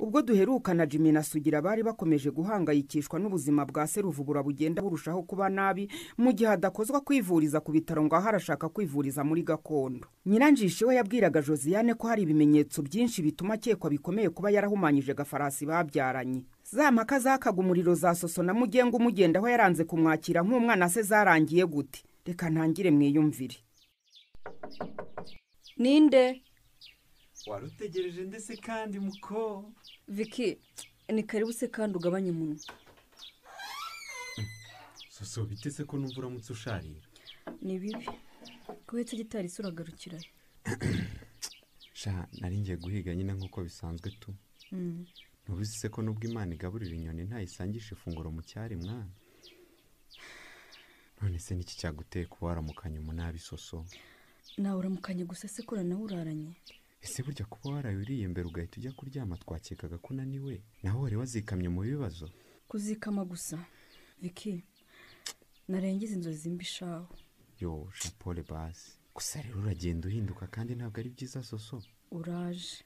Ubwo duherukana Jimmy na Sugira bari bakomeje guhangayikishwa n'ubuzima bwa Seruvubura bugenda burushaho kuba nabi mu gihe adakozwa kwivuriza ku bitaro ngo aharashaka kwivuriza muri gakondo. Nyiranjishe we yabwiraga Josiane ko hari ibimenyetso byinshi bituma akekwa bikomeye kuba yarahumanyije Gafarasi babyaranye. Za mpaka zakaga umuriro za Soso na Mugenga umugenda aho yaranze kumwakira nk'umwana se zarangiye gute? Reka ntangire mwiyumvire. Ninde? Warutegereje ndese kandi muko. Vicky, ni karibu se kandi ugabanye umunwa. Soso bitese ko numva uramutse usharira. Ni bibi. Kuhetse gitari suragarukira. Sha nari ngiye guhiga nyine nkuko bisanzwe tu. Nubizi se ko nubwo Imana igaburira inyoni ntayisangisha ifunguro mu cyari mwana. None se niki cyaguteye kuba waramukanye umunabi Soso? Nawe uramukanye gusa se ko nawe uraranye. Ese burya kuba warayuriye mbere ugahita ujya kuryama twakekaga ko unaniwe, naho wari wazikamye mu bibazo? Kuzikama gusa Vicky, narengeze inzozi mbi shaho. Yo Paul basi, gusa rero uragenda uhinduka kandi ntabwo ari byiza Soso. Uraje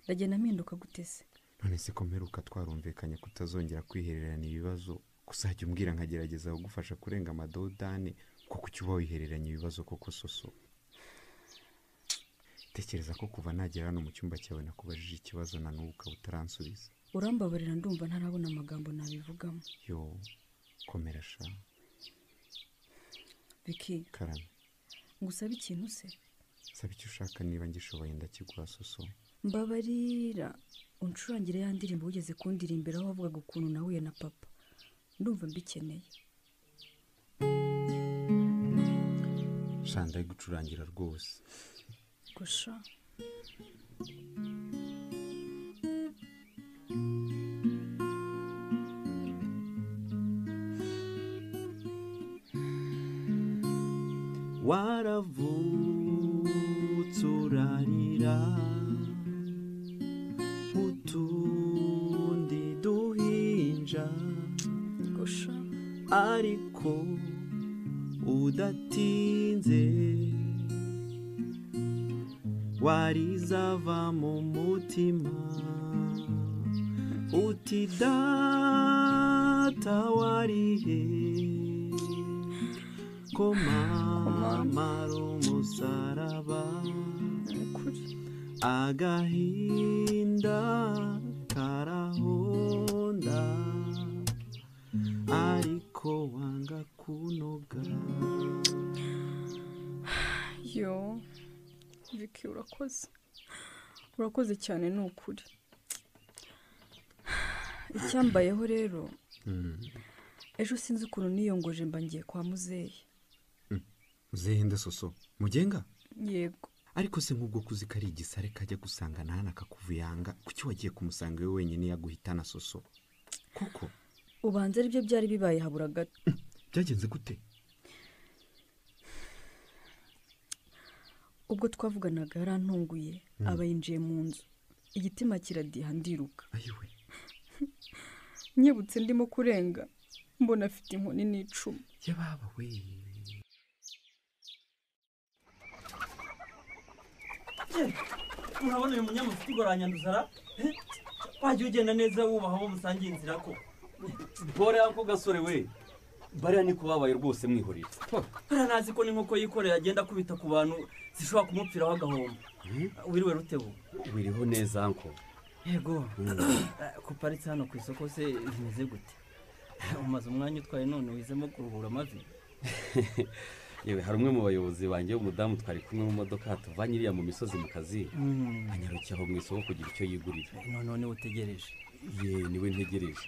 ndagenda mpinduka gute se? None se ko mperuka twarumvikanye kutazongera kwihererana ibibazo, kuzajya umbwira nkagerageza kugufasha kurenga amadodane, kuko kuki uba wihereranye ibibazo koko Soso? Tekereza ko kuva nagera hano mu cyumba cyawe nakubajije ikibazo na n'ubu ukaba utaransubiza. Urambabarira ndumva ntarabona amagambo nabivugamo. Yo komera sha. Vicky, karame, ngusabe ikintu se? Saba icyo ushaka niba ngishoboye ndakiguha Soso. Mbabarira uncurangire ya ndirimbo wigeze kundirimbira aho wavugaga ukuntu nahuye na papa. Ndumva mbikeneye. Sha ndayigucurangira rwose. Gusha. Waravutse urarira utundi duhinja. Gusha. Ariko udatinze warizava mu mutima uti data warihe ko mama ari umusaraba, agahinda karahonda ariko wanga kunoga. Yo Vicky, urakoze. Urakoze cyane ni ukuri. Icyambayeho rero ejo sinzi ukuntu niyongoje mba ngiye kwa muzehe. Muzehe nde Soso? Mugenga? Yego. Ariko se nk'ubwo kuzi ko ari igisare kajya gusanga nahana akakuvuyanga, kuki wagiye kumusanga we wenyine yaguhitana Soso? Koko ubanza aribyo byari bibaye habura gato. Byagenze gute? Ubwo twavuganaga yarantunguye aba yinjiye mu nzu, igitima kiradiha ndiruka. Ayiwe. Nyibutse ndimo kurenga mbona afite inkoni n'icumu. Yababa we. Murabona uyu munyamafuti goranyanduzara? Wajya ugenda neza wubaha abo musangiye inzira ko. Bore yako gasore we. Bariya ni kubabaye rwose mwihorera. Bariya nazi ko n'inkoko yikorera agenda kubita ku bantu zishobora kumupfiraho agahomba. Wiriwe Rutebu? Wiriho neza anko. Yego. Kuparitse hano ku isoko se bimeze gute? Umaze umwanya utwaye none wizemo kuruhura amavi. Yewe hari umwe mu bayobozi banjye w'umudamu twari kumwe mu modoka tuvanye iriya mu misozi mu kazi. Anyarukiye aho mu isoko kugira icyo yigurira. None niwe utegereje? Ye niwe ntegereje.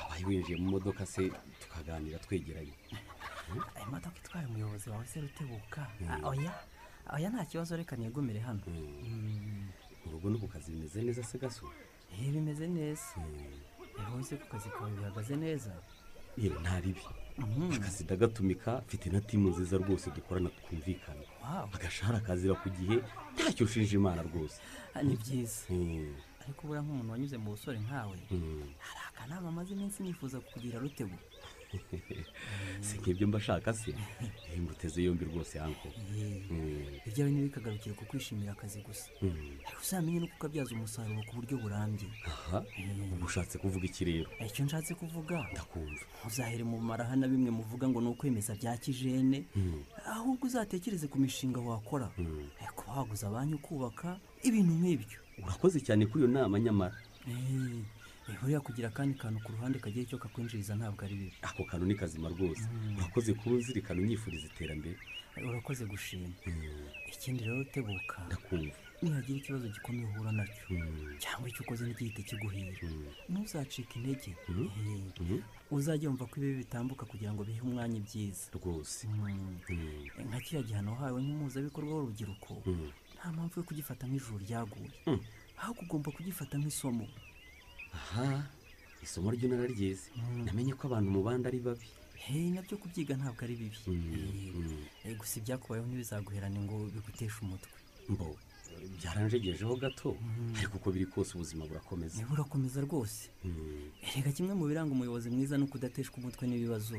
Wabaye winjiye mu modoka se tukaganira twegeranye. Ayo modoka itwaye umuyobozi wawe se Rutebuka? Oya oya nta kibazo reka nigumire hano. Urugo no ku kazi bimeze neza se gaso? Bimeze neza. Eho se ku kazi kawe bihagaze neza? Yewe nta bibi. Akazi ndagatumika, mfite na timu nziza rwose dukorana twumvikana. Agashahara kazira ku gihe, ntacyo ushinja Imana rwose. Ni byiza. Ariko buriya nk'umuntu wanyuze mu busore nkawe, hari akanama maze iminsi nifuza kukugira Rutebu. Si nk'ibyo mbashaka se? Nguteze yombi rwose anko. Ibyawe ntibikagarukire ku kwishimira akazi gusa. Ariko uzamenye no kukabyaza umusaruro ku buryo burambye. Aha, ubu ushatse kuvuga iki rero? Icyo nshatse kuvuga, ndakumva. Uzahere mu maraha na bimwe muvuga ngo ni ukwemeza bya kijene, ahubwo uzatekereze ku mishinga wakora. Kuba waguza banki ukubaka ibintu nk'ibyo. Urakoze cyane kuri iyo nama nyamara. Buriya kugira akandi kantu ku ruhande kagira icyo kakwinjiriza ntabwo ari bibi. Ako kantu ni kazima rwose. Urakoze kuba uzirikana unyifuriza iterambere. Urakoze gushima. Ikindi rero tebuka, ndakumva. Nihagira ikibazo gikomeye uhura nacyo cyangwa icyo ukoze ntigihite kiguhira, ntuzacike intege. Uzajya wumva ko ibibi bitambuka kugira ngo bihe umwanya ibyiza rwose. Nka kiriya gihano wahawe nk'umuhuzabikorwa w'urubyiruko, nta mpamvu yo kugifata nk'ijuru ryaguye, ahubwo ugomba kugifata nk'isomo. Aha, isomo ryo nararyize. Namenye ko abantu mu bandi ari babi. Nabyo kubyiga ntabwo ari bibi. Gusa ibyakubayeho ntibizaguherane ngo biguteshe umutwe. Mbo byaranjegejeho gato, ariko uko biri kose ubuzima burakomeza. Burakomeza rwose. Erega kimwe mu biranga umuyobozi mwiza ni ukudateshwa umutwe n'ibibazo,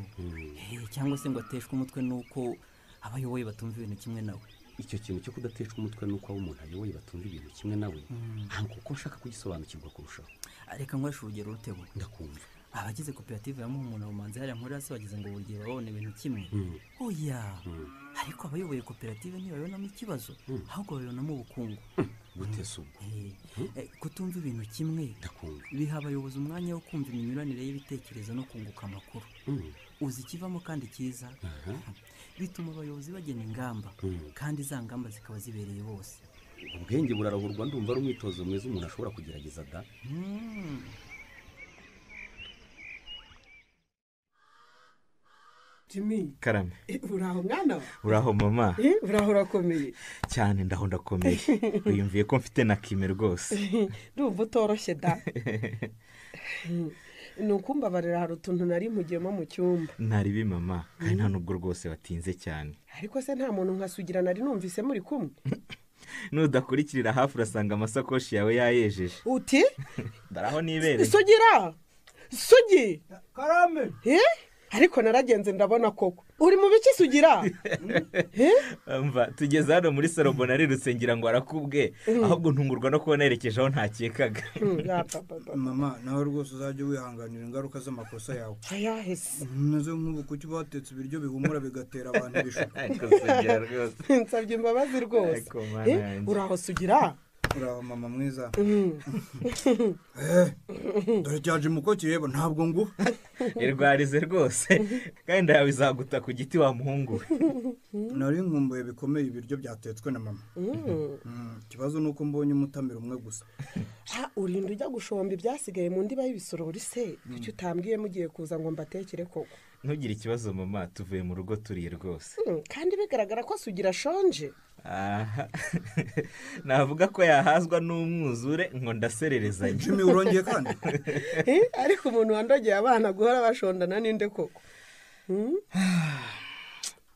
cyangwa se ngo ateshwe umutwe n'uko abayoboye batumva ibintu kimwe nawe. Icyo kintu cyo kudateshwa umutwe nuko abo umuntu ayoboye batumva ibintu kimwe nawe, kuko nshaka kugisobanukirwa kurushaho. Reka nkoreshe urugero rutewe. Ndakumva. Abagize koperative ya Muhumuna Bumanzi hariya nkora se bagize ngo buri gihe babone ibintu kimwe. Oya, ariko abayoboye koperative ntibabonamo ikibazo, ahubwo babibonamo ubukungu. Gute se ubwo? Kutumva ibintu kimwe ndakumva biha abayobozi umwanya wo kumva iminyuranire y'ibitekerezo no kunguka amakuru. Uzi ikivamo kandi cyiza, bituma abayobozi bagena ingamba, kandi za ngamba zikaba zibereye bose. Ubwenge burarahurwa, ndumva ari umwitozo mwiza umuntu ashobora kugerageza da. Jimmy, Karame. Uraho mwana? Uraho mama. Uraho urakomeye. Cyane ndaho ndakomeye. Wiyumviye ko mfite na kime rwose. Ndumva utoroshye da. Nukumbabarira hari utuntu nari mpugiyemo mu cyumba. Ntari bi mama, kandi nta nubwo rwose watinze cyane. Ariko se nta muntu nkasugira nari numvise muri kumwe. Nudakurikirira hafi urasanga amasakoshi yawe yayejeje. Uti? Ndaraho nibereye. Sugira! Sugi! Karame! Ariko naragenze ndabona koko uri mu biki Sugira? Mva tugeze hano muri salo mbona narirutse ngira ngo arakubwe, ahubwo ntungurwa no kubona yerekeje aho ntakekaga. Mama nawe rwose uzajya wihanganira ingaruka z'amakosa yawe. Ayahese nazo nk'ubu kuki batetse ibiryo bihumura bigatera abantu ibishuko. Ariko Sugira rwose nsabye imbabazi rwose. Uraho Sugira? Uraho mama mwiza. Dore cyaje muko kireba ntabwo nguha. Irwarize rwose kandi yawe izaguta ku giti wa muhungu. Nari nkumbuye bikomeye ibiryo byatetswe na mama. Ikibazo nuko mbonye umutamira umwe gusa. Urinda ujya gushomba ibyasigaye mu ndiba y'ibisorori se? Kuki utambwiye mugiye kuza ngo mbatekere koko? Ntugire ikibazo mama, tuvuye mu rugo turiye rwose. Kandi bigaragara ko Sugira ashonje. Aha, navuga ko yahazwa n'umwuzure ngo ndasererezanye. Jimmy urongeye kandi? Ariko umuntu wandogeye abana guhora bashondana ninde koko?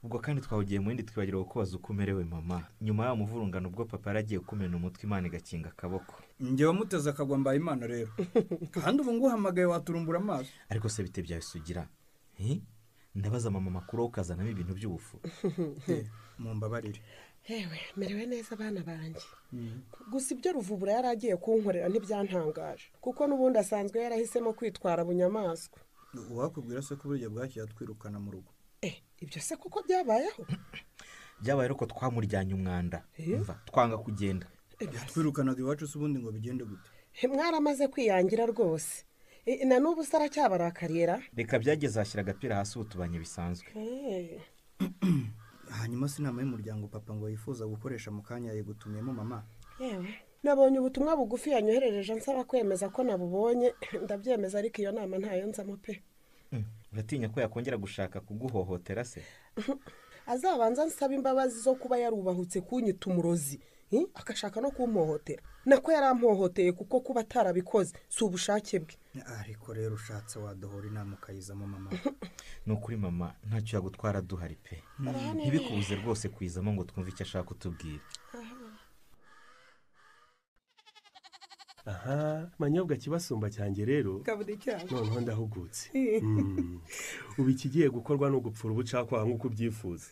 Ubwo kandi twawugiye mu yindi twibagirwa kubaza uko umerewe mama. Nyuma ya muvurungano ubwo papa yaragiye kumena umutwe Imana igakinga akaboko. Njye wamuteze akagwa mbaye Imana rero. Kandi ubu nguhamagaye waturumbura amaso. Ariko se bite byawe Sugira? Ndabaza mama makuru ukazanamo ibintu by'ubufu. Mumbabarire. Hewe, merewe neza abana banjye. Gusa ibyo Ruvubura yaragiye kunkorera ntibyantangaje, kuko n'ubundi asanzwe yarahisemo kwitwara bunyamaswa. Uwakubwira se ko burya bwaki yatwirukana mu rugo? Ibyo se kuko byabayeho? Byabaye ariko twamuryanye umwanda. Umva, twanga kugenda. Yatwirukanaga iwacu se ubundi ngo bigende gute? Mwaramaze kwiyangira rwose. Na n'ubu se aracyabarakariera. Reka byageze ashyira agapira hasi ubutubanye bisanzwe. Hanyuma se inama y'umuryango papa ngo yifuza gukoresha mu kanya yigutumyemo mama. Yewe, nabonye ubutumwa bugufi yanyoherereje ansaba kwemeza ko nabubonye, ndabyemeza ariko iyo nama ntayo nzamo pe. Uratinya ko yakongera gushaka kuguhohotera se? Azabanza ansaba imbabazi zo kuba yarubahutse kunyita umurozi, akashaka no kumpohotera. Nako yarampohoteye kuko kuba atarabikoze si ubushake bwe. Ariko rero ushatse wadohora inama ukayizamo mama. Ni ukuri mama, ntacyo yagutwara duhari pe. Ntibikubuze rwose kuyizamo ngo twumve icyo ashaka kutubwira. Aha, manyobwa kibasumba cyanjye rero. Noneho ndahugutse. Ubu ikigiye gukorwa no gupfura ubucakwaha nk'uko ubyifuza.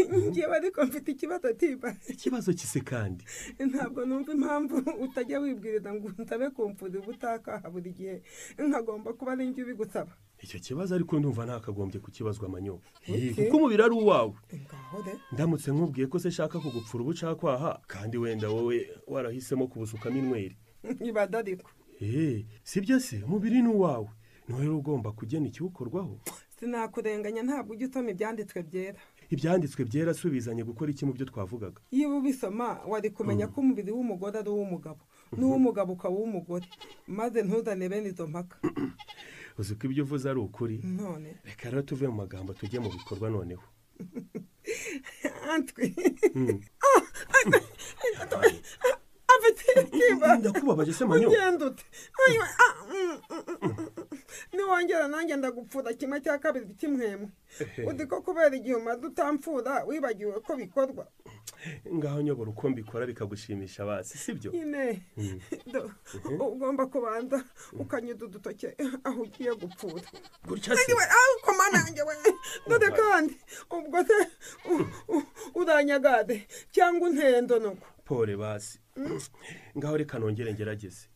Ngewe ariko mfite ikibazo tiba. Ikibazo kise kandi? Ntabwo numva impamvu utajya wibwiriza ngo nsabe kumfura ubutakaha buri gihe, nkagomba kuba ari njye ubigusaba. Icyo kibazo ariko ndumva ntakagombye kukibazwa manyo. Kuko umubiri ari uwawe. Ndamutse nkubwiye ko se shaka kugupfura ubucakwaha kandi wenda wowe warahisemo kubusukamo inweri. Ibada ariko. Sibyo se, umubiri ni uwawe. Niwe rero ugomba kugena ikiwukorwaho. Sinakurenganya, ntabwo ujya usoma ibyanditswe byera. Ibyanditswe byera subizanye gukora iki mu byo twavugaga? Iyo ubisoma wari kumenya ko umubiri w'umugore ari uw'umugabo, n'uw'umugabo ukaba uw'umugore, maze ntuzane bene izo mpaka. Uzi ko ibyo uvuze ari ukuri? None reka rero tuve mu magambo tujye mu bikorwa noneho. Antwi ndakubabaje se manyo? Ugenda ute? Niwongera nanjye ndagupfura kimwe cya kabiri kimwemwe. Uzi ko kubera igihe umaze utamfura wibagiwe ko bikorwa. Ngaho nyobora uko mbikora bikagushimisha basi, sibyo? Nyine ugomba kubanza ukanyuza udutoke aho ugiye gupfura. Gutya se? Ariko manange we, dore kandi ubwo se uranyagade cyangwa untendo nuko. Pole basi. Ngaho reka nongere ngerageze.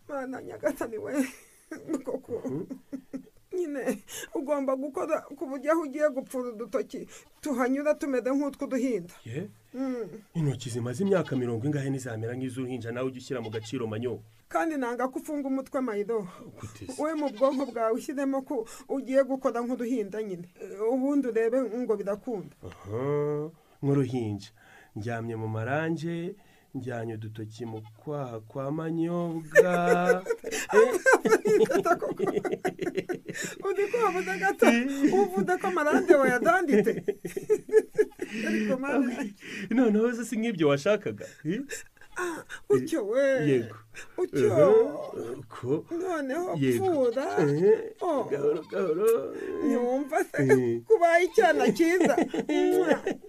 Mana nyagasani we, koko nyine ugomba gukora ku buryo aho ugiye gupfura udutoki tuhanyura tumeze nk'utw'uduhinda. Intoki zimaze imyaka 40 ingahe ntizamera nk'iz'uruhinja, nawe ujya ushyira mu gaciro manyo. Kandi nanga ko ufunga umutwe mayido. We mu bwonko bwawe ushyiremo ko ugiye gukora nk'uduhinda nyine, ubundi urebe ngo birakunda. Nk'uruhinja ndyamye mu maranje, njyanye udutoki mu kwaha kwa manyobwa. Uzi ko wavuze gato, uvuze ko amaranje wayadanditse. Noneho se si nk'ibyo washakaga? Utyo we. Yego. Utyo. Ko. Noneho pfura. Gahoro gahoro. Ntiwumva se kubaye icyana cyiza.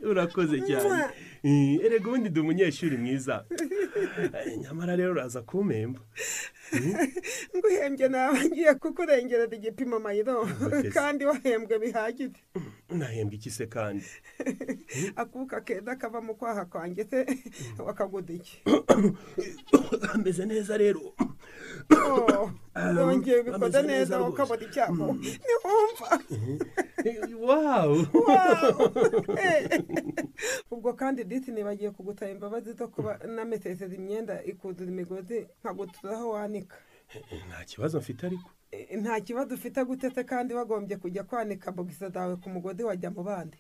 Urakoze cyane. Erega ubundi ndi umunyeshuri mwiza. Nyamara rero uraza kumpemba. Nguhembye nawe ngiye kukurengerera igipimo mayiro, kandi wahembwe bihagije. Nahembwe iki se kandi? Akuka keza kava mu kwaha kwanjye se wakaguda iki? Ameze neza rero. Nongeye bikoze neza wakabona icyago. Ntiwumva. Wow. Ubwo kandi disi nibagiye kugutaba imbabazi zo kuba nameseseza imyenda ikuzura imigozi nkaguturaho wanika. Nta kibazo mfite ariko. Nta kibazo ufite gutete kandi wagombye kujya kwanika bogisa zawe ku mugozi wajya mu bandi.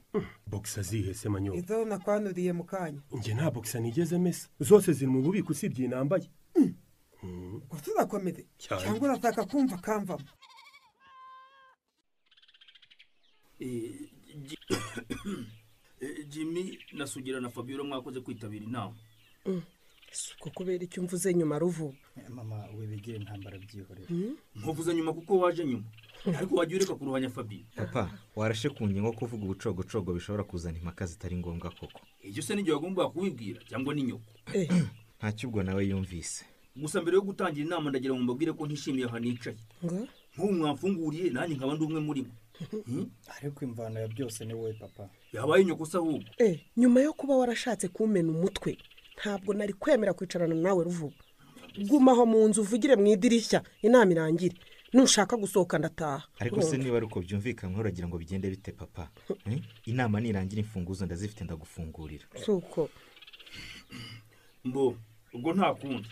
Bogisa zihese manyo? Izo nakwanuriye mu kanya. Njye nta bogisa nigeze mesa, zose ziri mu bubiko usibye inambaye. Gusa urakomeze cyangwa urataka kumva kamvamo? Jimmy na Sugira na Fabiola mwakoze kwitabira inama. Suko kubera icyo mvuze nyuma ruvu. Mama wibigire intambara byihorera. Nkuvuze nyuma kuko waje nyuma. Ariko wagiye ureka kuruhanya Fabiola. Papa, warashe ku ngingo kuvuga ubucogocogo bishobora kuzana impaka zitari ngombwa koko. Ibyo se n'igihe wagomba kubibwira cyangwa ni nyoko? Ntacyo ubwo nawe yumvise. Gusa mbere yo gutangira inama ndagira ngo mbabwire ko ntishimiye aha nicaye. Nk'ubu mwamfunguriye nanjye nkaba ndi umwe muri mwe. Ariko imvano ya byose ni wowe papa. Yabaye nyoko se ahubwo. Nyuma yo kuba warashatse kumena umutwe, ntabwo nari kwemera kwicarana nawe ruvuga. Gumaho mu nzu uvugire mu idirishya inama irangire. Nushaka gusohoka ndataha. Ariko se niba ari uko byumvikanywe uragira ngo bigende bite papa? Inama nirangira imfunguzo ndazifite ndagufungurira. Suko. Mbo, ubwo nta kundi.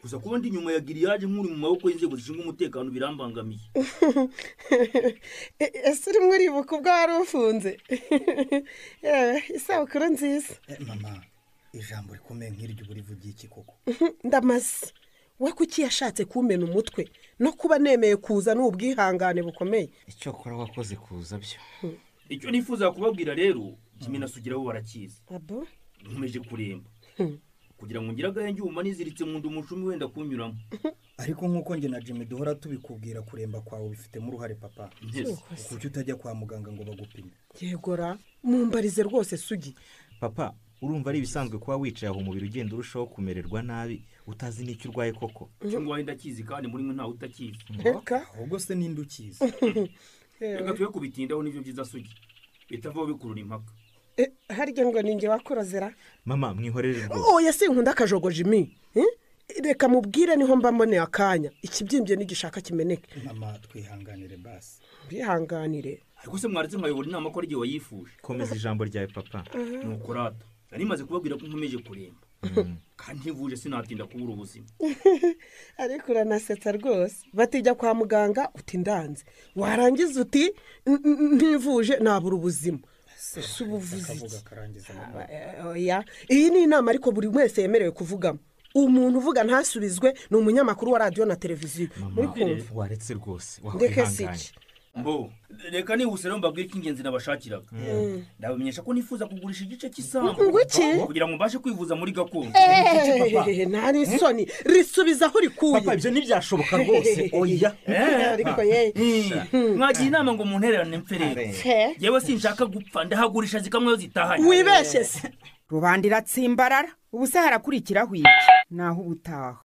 Gusa kuba ndi nyuma ya giriyaje nkuri mu maboko y'inzego zishinzwe umutekano birambangamiye. Ese uri mwiribuka ubwo wari ufunze? Yewe, isabukuru nziza. Mama, ijambo rikomeye nk'iryo burivugiye iki koko? Ndamaze. We kuki yashatse kumena umutwe no kuba nemeye kuza n'ubwihangane bukomeye? Icyo kora wakoze kuza byo. Icyo nifuza kubabwira rero, Jimmy na Sugira bo barakizi. Abo? Nkomeje kuremba. Kugira ngo ngira agahenge uma niziritse mu ndu umushumi wenda kunyuramo. Ariko nkuko nge na Jimmy duhora tubikubwira kuremba kwawe bifitemo uruhare papa. Kuki utajya kwa muganga ngo bagupime? Yegora, mumbarize rwose Sugi. Papa, Urumva ari ibisanzwe kuba wicaye aho umubiri ugenda urushaho kumererwa nabi utazi n'icyo urwaye koko? Icyo ngwaye ndakizi kandi muri mwe ntawe utakizi. Reka ahubwo se ninde ukizi? Reka twe kubitindaho nivyo byiza Sugi, bitavaho bikurura impaka. Harya ngo ninjye wakurozera? Mama mwihorere rwose. Oya sinkunda akajogo Jimmy. Reka mubwire niho mba mboneye akanya, ikibyimbye nigishaka kimeneke. Mama twihanganire basi. Bihanganire. Ariko se mwaretse nkayobora inama ko ari igihe wayifuje? Komeza ijambo ryawe papa. Nuko rata nari maze kubabwira ko nkomeje kuremba kandi ntivuje sinatinda kubura ubuzima. Ariko uranasetsa rwose, batijya kwa muganga uti ndanze, warangiza uti ntivuje nabura ubuzima. Si ubuvuzi iki? Oya, iyi ni inama ariko buri wese yemerewe kuvugamo. Umuntu uvuga ntasubizwe ni umunyamakuru wa radiyo na televiziyo. Muri kumva? Waretse rwose, Ndeke si iki? Mbo reka nihuse rero mbabwire icy'ingenzi nabashakiraga. Ndabamenyesha ko nifuza kugurisha igice cy'isambu Ngo iki? kugira ngo mbashe kwivuza muri gakondo. Nta n'isoni, risubiza aho rikuye. Papa ibyo ntibyashoboka rwose. Oya. Ariko ye Mwagiye inama ngo muntererane mpfe rero. Yewe sinshaka gupfa, ndahagurisha zikamwe zitahanye. Wibeshye se. Rubanda iratsimbarara, ubu se harakurikiraho iki? Naho ubutaha.